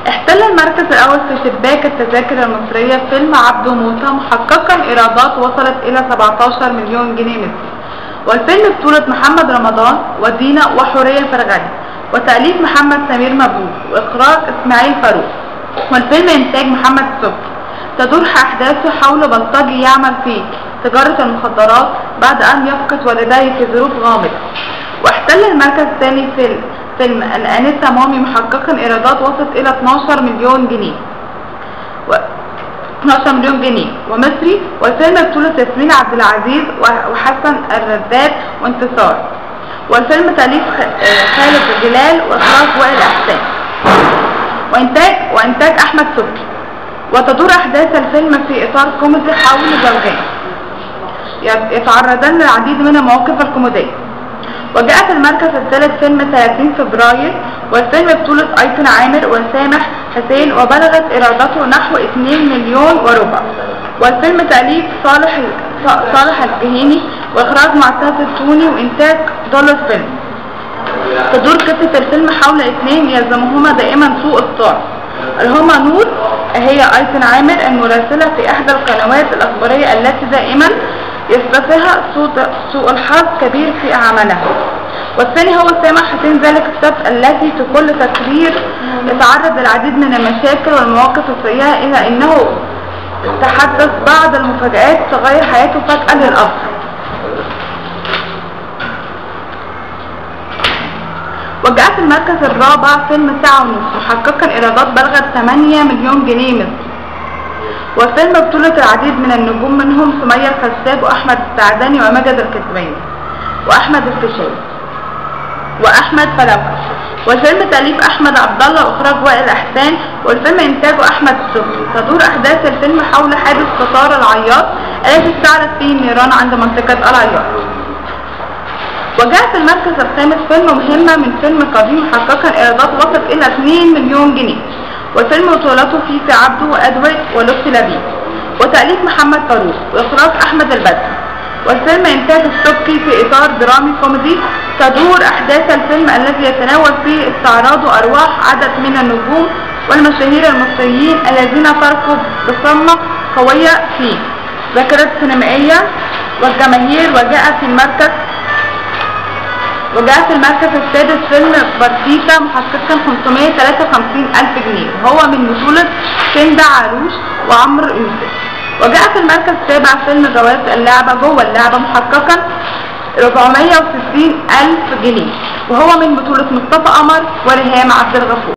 احتل المركز الأول في شباك التذاكر المصرية فيلم عبده موتة محققا إيرادات وصلت إلى 17 مليون جنيه مصري. والفيلم بطولة محمد رمضان ودينا وحورية فرغلي، وتأليف محمد سمير مبروك، وإخراج إسماعيل فاروق. والفيلم إنتاج محمد السبكي. تدور أحداثه حول بلطجي يعمل في تجارة المخدرات بعد أن يفقد والديه في ظروف غامضة. واحتل المركز الثاني في فيلم الآنسة مامي محققا إيرادات وصلت إلى 12 مليون جنيه 12 مليون جنيه ومصري. والفيلم بطولة ياسمين عبد العزيز وحسن الرداد وانتصار. والفيلم تأليف خالد جلال وإخراج وائل إحسان، وإنتاج أحمد سبكي. وتدور أحداث الفيلم في إطار كوميدي حول زوجين يتعرضان للعديد من المواقف الكوميدية. وجاء في المركز الثالث فيلم 30 فبراير، والفيلم بطولة أيتن عامر وسامح حسين، وبلغت إيراداته نحو 2 مليون وربع. والفيلم تأليف صالح الجهيني، وإخراج معتز التوني، وإنتاج دولار فيلم. تدور قصة الفيلم حول اثنين يلزمهما دائما سوء الطعم، هما نور هي أيتن عامر المراسلة في إحدى القنوات الأخبارية التي دائما يصطفها سوء الحظ كبير في عملها، والثاني هو سامح حسين ذلك الشاب الذي في كل تقرير يتعرض للعديد من المشاكل والمواقف السيئة، إلى أنه تحدث بعض المفاجآت تغير حياته فجأة للأفضل. وجاء في المركز الرابع فيلم ساعة ونص محققا إيرادات بلغت 8 مليون جنيه مصري. والفيلم بطولة العديد من النجوم منهم سمية الخشاب وأحمد السعداني ومجد الكتباني وأحمد الفيشاوي وأحمد فلوكة. والفيلم تأليف أحمد عبد الله وإخراج وائل إحسان، والفيلم إنتاجه أحمد السبكي. تدور أحداث الفيلم حول حادث قطار العياط الذي اشتعلت فيه النيران عند منطقة العياط. وجاء في المركز الخامس فيلم مهمة من فيلم قديم محققا إيرادات وصلت إلى 2 مليون جنيه. والفيلم بطولته فيفي عبده وأدوية ولطفي لبيب، وتأليف محمد فاروق، وإخراج أحمد البدري. والفيلم إنتاج السبكي في إطار درامي كوميدي. تدور أحداث الفيلم الذي يتناول فيه استعراض أرواح عدد من النجوم والمشاهير المصريين الذين تركوا بصمة قوية في ذاكرة السينمائية والجماهير. وجاء في المركز السادس فيلم بارتيتا محققا 553 ألف جنيه، وهو من بطولة كندا عروش وعمرو يوسف. وجاء في المركز السابع فيلم جواز اللعبة جوه اللعبة محققا 460 ألف جنيه، وهو من بطولة مصطفى قمر وريهام عبد الغفور.